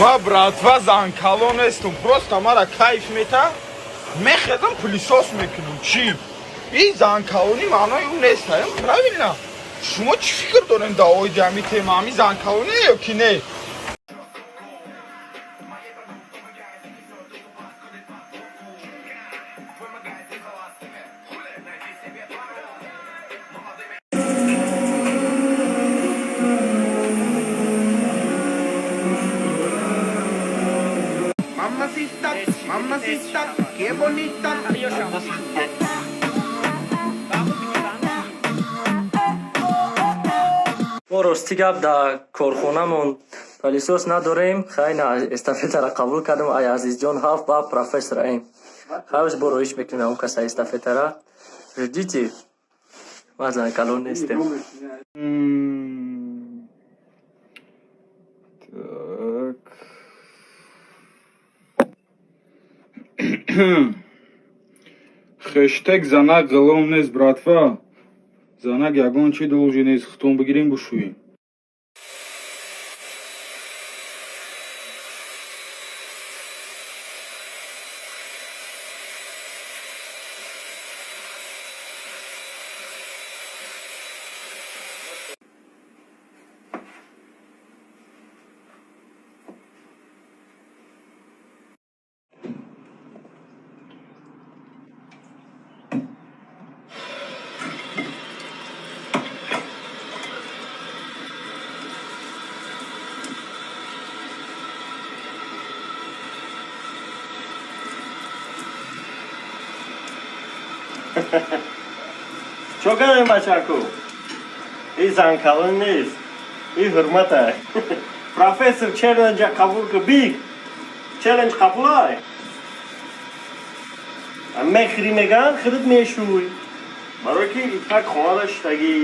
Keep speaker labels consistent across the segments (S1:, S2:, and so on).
S1: Ма, братва, занкало нестум, просто мара кайф мета, мехезам, пылесос мекунам. Чӣ? И занкалонӣ маънои ӯ нест, правильно? Шумо чӣ фикр дорем дар оиди ҳамин тема? Ҳамин занкалонӣ ё ки не?
S2: Mamacita, mamacita, qué bonita.
S3: Мо, рости гап, дар корхонамон пылесос надорем. Хайна, эстафетара қабул кардам. Ай Азизҷон ҳафт ба профессораем. Хайш, бо роиш мекунем он каса эстафетара. Ждите. Ма занкалон нестем.
S1: Так. Хештег занак ғулом нест, братва. Занак ягон чи должен нест, хутон бигирем, бушӯем.
S4: Чо кардем, бачаку? И занкалон нест, и ҳурмата. Профессор, челленджа қабул ку, биг челлендж қабулай. Мехӯри, меган, худат мешӯй, барое ки так хона даштагӣ.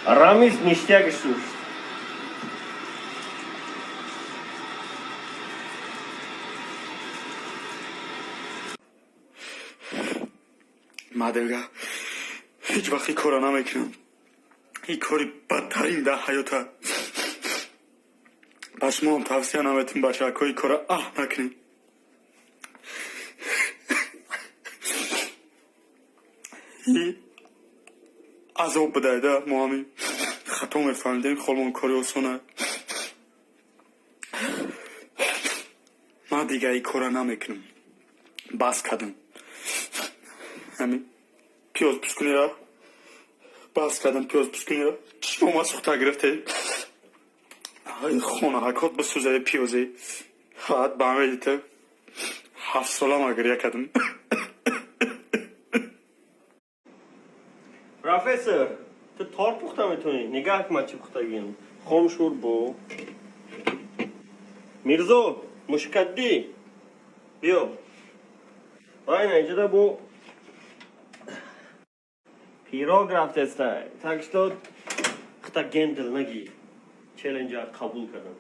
S4: Рамис ништяк шуш.
S5: Ман дига ҳеҷ вақт ин корро намекунам. Ин кори бадтарин дар ҳаёта. Ба шумоам тавсия наметум, бачаҳако, ин корро аҳ накунед. И азоб будайда. Мо ҳамин хато мефаҳмидем, холмон кори осона. Ман дига ин корро намекунам, бас кардам. Ҳамин пиёз пускунира бас кардам, пиёз пускунира. Чишмома сӯхта гирифте, хонаҳакот бисӯзаи пиёзе. Ҳаат ба ҳамедита 7 сола ма гиря кардам.
S4: Профессор, ту торт пухта метавонӣ? Нигаҳ ки ман чӣ пухтагиам: хом шӯрбо. Мирзо мушкаддӣ, биё. Айна инҷода бо пирог рафтестай. Так что хта гендл нагӣ, челленджа қабул кардам.